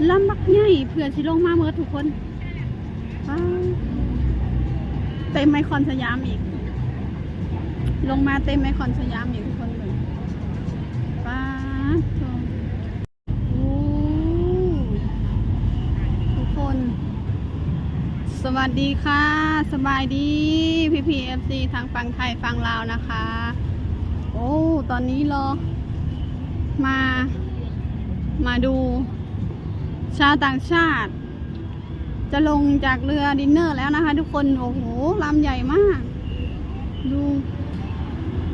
ລຳບັກໃຫຍ່ເພື່ອຊິລົງມາເໝິດທຸກຄົນ. ປາດ ເຕັມໄອຄອນສະຫຍາມອີກ ລົງມາເຕັມໄອຄອນສະຫຍາມອີກທຸກຄົນເບິ່ງ. ປາດໂທ້ ໂອ້ ທຸກຄົນ ສະຫວັດດີຄ່ະ ສະບາຍດີພີ່ໆ ເອັຟຊີ ທັງຝັ່ງໄທຝັ່ງລາວນະຄະ. ໂອ້ ຕອນນີ້ລໍ ມາ ມາດູຊາວຕ່າງຊາດ ຈະລົງຈາກເຮືອດິນເນີແລ້ວນະຄະທຸກຄົນ. ໂອ້ໂຫ ລຳໃຫຍ່ມາກ ດູ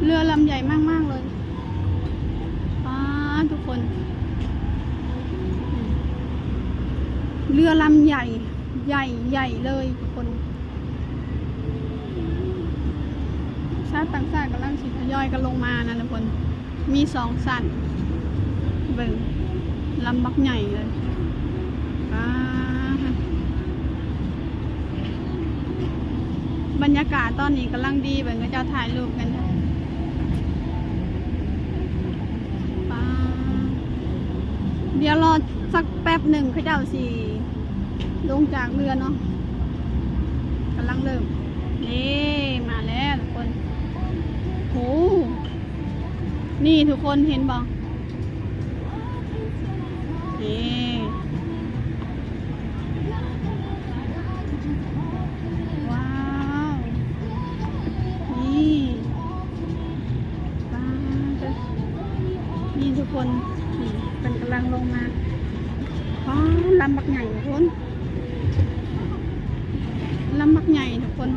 ເຮືອລຳໃຫຍ່ມາກໆເລີຍ. ປາດ ທຸກຄົນ ເຮືອລຳໃຫຍ່ ໃຫຍ່ ໃຫຍ່ເລີຍທຸກຄົນ. ຊາວຕ່າງຊາດກຳລັງຊິທະຍອຍກັນລົງມານະທຸກຄົນ. ມີສອງຊັ້ນ ເບິ່ງ ລຳບັກໃຫຍ່ເລີຍ. ປາດ ບັນຍາກາດຕອນນີ້ກຳລັງດີ ເບິ່ງເຂົາເຈົ້າຖ່າຍຮູບກັນ. ປາດ ດຽວລໍສັກແປັບໜຶ່ງ ເຂົາເຈົ້າຊິລົງຈາກເຮືອເນາະ. ກຳລັງເລີ່ມ ເດ້ ມາແລ້ວທຸກຄົນ. ໂອ້ ນີ້ທຸກຄົນເຫັນບໍ່? ນີ້ ວ້າວ ນີ້ ປາດ ນີ້ທຸກຄົນ ນີ້ເພິ່ນກຳລັງລົງມາ. ປາດ ລຳບັກໃຫຍ່ທຸກຄົນ ລຳບັກໃຫຍ່ທຸກຄົນ.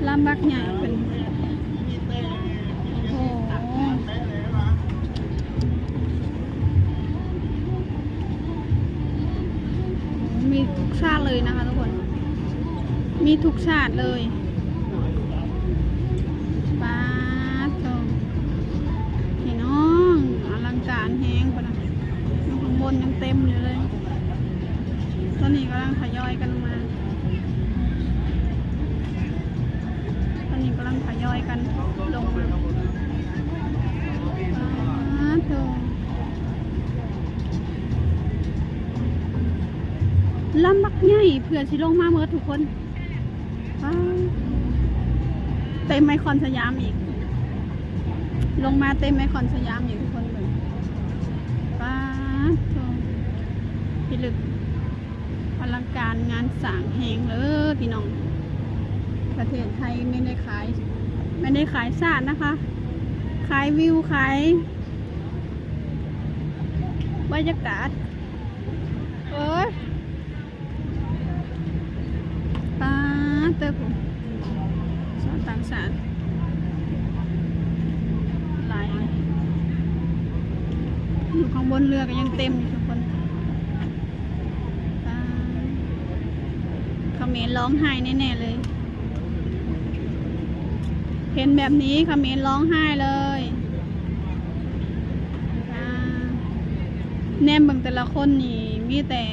ລຳບັກໃຫຍ່ເພິ່ນ ໂອ້ໂຫ ມີທຸກຊາດເລີຍນະຄະທຸກຄົນ ມີທຸກຊາດເລີຍ. ປາດໂທ້ ພີ່ນ້ອງ ອະລັງການແຮງພຸ້ນນະ ຢູ່ຂ້າງບົນຍັງເຕັມຢູ່ເລີຍ. ຕອນນີ້ກຳລັງທະຍອຍກັນລົງມາ ຕອນນີ້ກຳລັງທະຍອຍກັນລົງມາ. ປາດໂທ້ ລຳບັກໃຫຍ່ເພື່ອຊິລົງມາເໝິດທຸກຄົນ. ປາດ ເຕັມໄອຄອນສະຫຍາມອີກ ລົງມາເຕັມໄອຄອນສະຫຍາມອີກທຸກຄົນເບິ່ງ. ປາດໂທ້ ພິລຶກ ອະລັງການງານສ້າງແຮງເລີຍພີ່ນ້ອງ. ປະເທດໄທແມ່ນໄດ້ຂາຍ ແມ່ນໄດ້ຂາຍຊາດນະຄະ ຂາຍວິວ ຂາຍບັນຍາກາດ. ເອີຍ ປາດເຕີ ຜູ້ຊາວຕ່າງຊາດຫຼາຍ ຢູ່ຂ້າງບົນເຮືອກໍຍັງເຕັມຢູ່ທຸກຄົນ. ປາດ ຂະເໝນຮ້ອງໄຫ້ແນ່ໆເລີຍ ເຫັນແບບນີ້ຂະເໝນຮ້ອງໄຫ້ເລີຍ. ປາດ ແນມເບິ່ງແຕ່ລະຄົນນີ້ມີແຕ່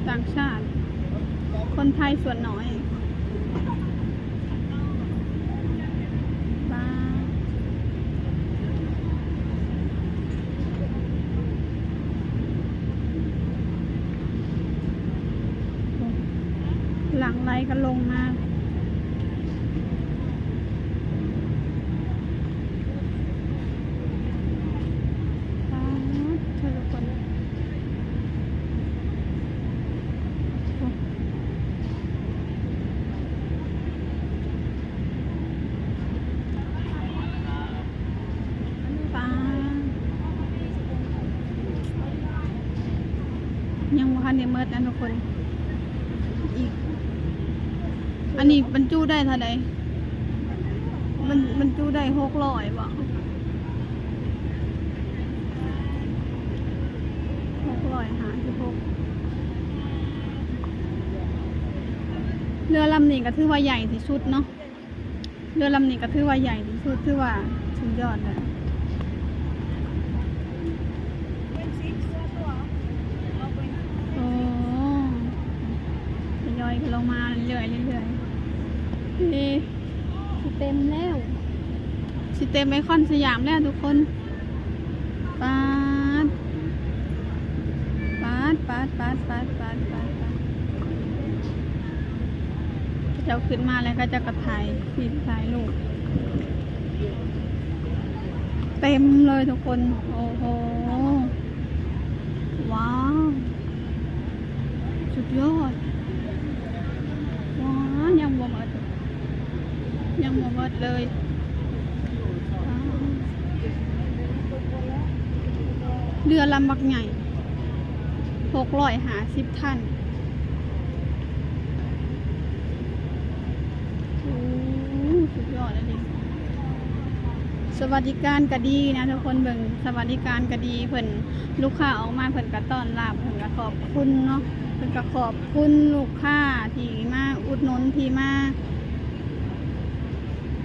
ຕ່າງຊາດ ຄົນໄທສ່ວນໜ້ອຍ. ປາດ ຫຼັ່ງໄຫຼກັນລົງມາ. ປາດ ເທລະຄົນ ປາດ ຍັງບໍ່ທັນໄດ້ໝົດນະທຸກຄົນ ອີກ ອັນນີ້ບັນຈຸໄດ້ເທົ່າໃດ? ບັນ ບັນຈຸໄດ້ຫົກຮ້ອຍບໍ? ຫົກຮ້ອຍຫ້າສິບຫົກ. ເຮືອລຳນີ້ກໍຖືວ່າໃຫຍ່ທີ່ສຸດເນາະ ເຮືອລຳນີ້ກໍຖືວ່າໃຫຍ່ທີ່ສຸດ ຖືວ່າສຸດຍອດແລ້ວ. ໂອ້ ທະຍອຍກັນລົງມາເລື້ອຍໆ ເລື້ອຍໆ ນີ້. ເຕັມແລ້ວ ຊິເຕັມໄອຄອນສະຫຍາມແລ້ວທຸກຄົນ. ປາດ ປາດ ປາດ ປາດ ເຂົາເຈົ້າຂຶ້ນມາແລ້ວ ເຂົາເຈົ້າກໍຖ່າຍ ຖ່າຍຮູບ ເຕັມເລີຍທຸກຄົນ. ໂອ້ໂຫ ວ້າວ ສຸດຍອດ. ວ້າວ ຍັງບໍ່ໝົດ ຍັງບໍ່ໝົດເລີຍ. ເຮືອລຳບັກໃຫຍ່ ຫົກຮ້ອຍຫ້າສິບຕັນ. ໂອ້ ສຸດຍອດອີ່ຫຼີ. ສະຫວັດດີການກໍດີນະທຸກຄົນ. ເບິ່ງ ສະຫວັດດີການກໍດີ ເພິ່ນ ລູກຄ້າອອກມາ ເພິ່ນກໍຕ້ອນຮັບ ເພິ່ນກໍຂອບຄຸນເນາະ ເພິ່ນກໍຂອບຄຸນລູກຄ້າທີ່ມາອຸດໜູນ ທີ່ມາ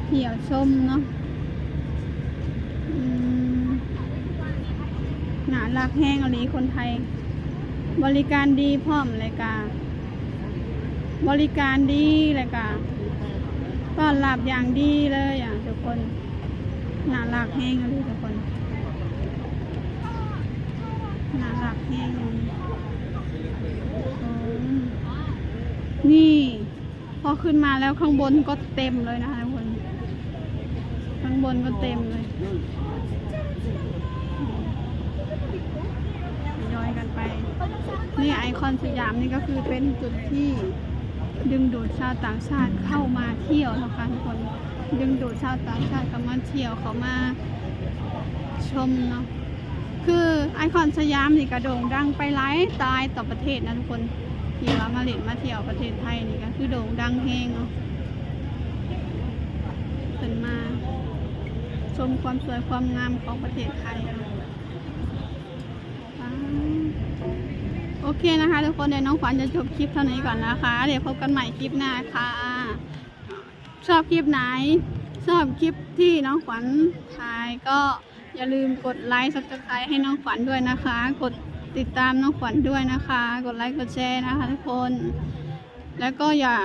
ທ່ຽວຊົມເນາະ. ອືມ ໜ້າຮັກແຮງອີ່ຫຼີຄົນໄທ ບໍລິການດີພ້ອມ ແລ້ວກະ ບໍລິການດີ ແລ້ວກະຕ້ອນຮັບຢ່າງດີເລີຍອະທຸກຄົນ. ໜ້າຮັກແຮງອີ່ຫຼີທຸກຄົນ ໜ້າຮັກແຮງອີ່ຫຼີ. ອືມ ນີ້ ພໍຂຶ້ນມາແລ້ວ ຂ້າງບົນກໍເຕັມເລີຍນະທຸກຄົນ ຂ້າງບົນກໍເຕັມເລີຍ. ທະຍອຍກັນໄປ. ນີ້ໄອຄອນສະຫຍາມນີ້ກໍຄືເປັນຈຸດທີ່ດຶງດູດຊາວຕ່າງຊາດເຂົ້າມາທ່ຽວເນາະຄະທຸກຄົນ ດຶງດູດຊາວຕ່າງຊາດເຂົ້າມາທ່ຽວ ເຂົ້າມາຊົມເນາະ. ຄືໄອຄອນສະຫຍາມນີ້ກະໂດ່ງດັງໄປຫຼາຍຕ່າຍຕໍ່ປະເທດນະທຸກຄົນ ທີ່ວ່າມາຫຼິ້ນມາທ່ຽວປະເທດໄທນີ້ກະຄືໂດ່ງດັງແຮງເນາະ. ເພິ່ນມາຊົມຄວາມສວຍຄວາມງາມຂອງປະເທດໄທເນາະ. ໂອເຄນະຄະທຸກຄົນ ດຽວນ້ອງຂວັນຈະຈົບຄລິບເທົ່ານີ້ກ່ອນນະຄະ ດຽວພົບກັນໃໝ່ຄລິບໜ້າຄ່ະ. ຊອບຄລິບໄຫນ ຊອບຄລິບທີ່ນ້ອງຂວັນຖ່າຍ ກໍຢ່າລືມກົດໄລ Subscribe ໃຫ້ນ້ອງຂວັນດ້ວຍນະຄະ ກົດຕິດຕາມນ້ອງຂວັນດ້ວຍນະຄະ ກົດໄລ ກົດແຊນະຄະທຸກຄົນ ແລ້ວກໍຢ່າ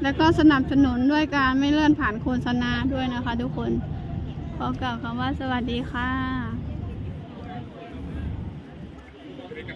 ແລ້ວກໍສະໜັບສະໜູນດ້ວຍການໄມ້ເລື່ອນຜ່ານໂຄສະນາດ້ວຍນະຄະທຸກຄົນ. ຂໍກ່າວຄຳວ່າສະຫວັດດີຄ່ະ.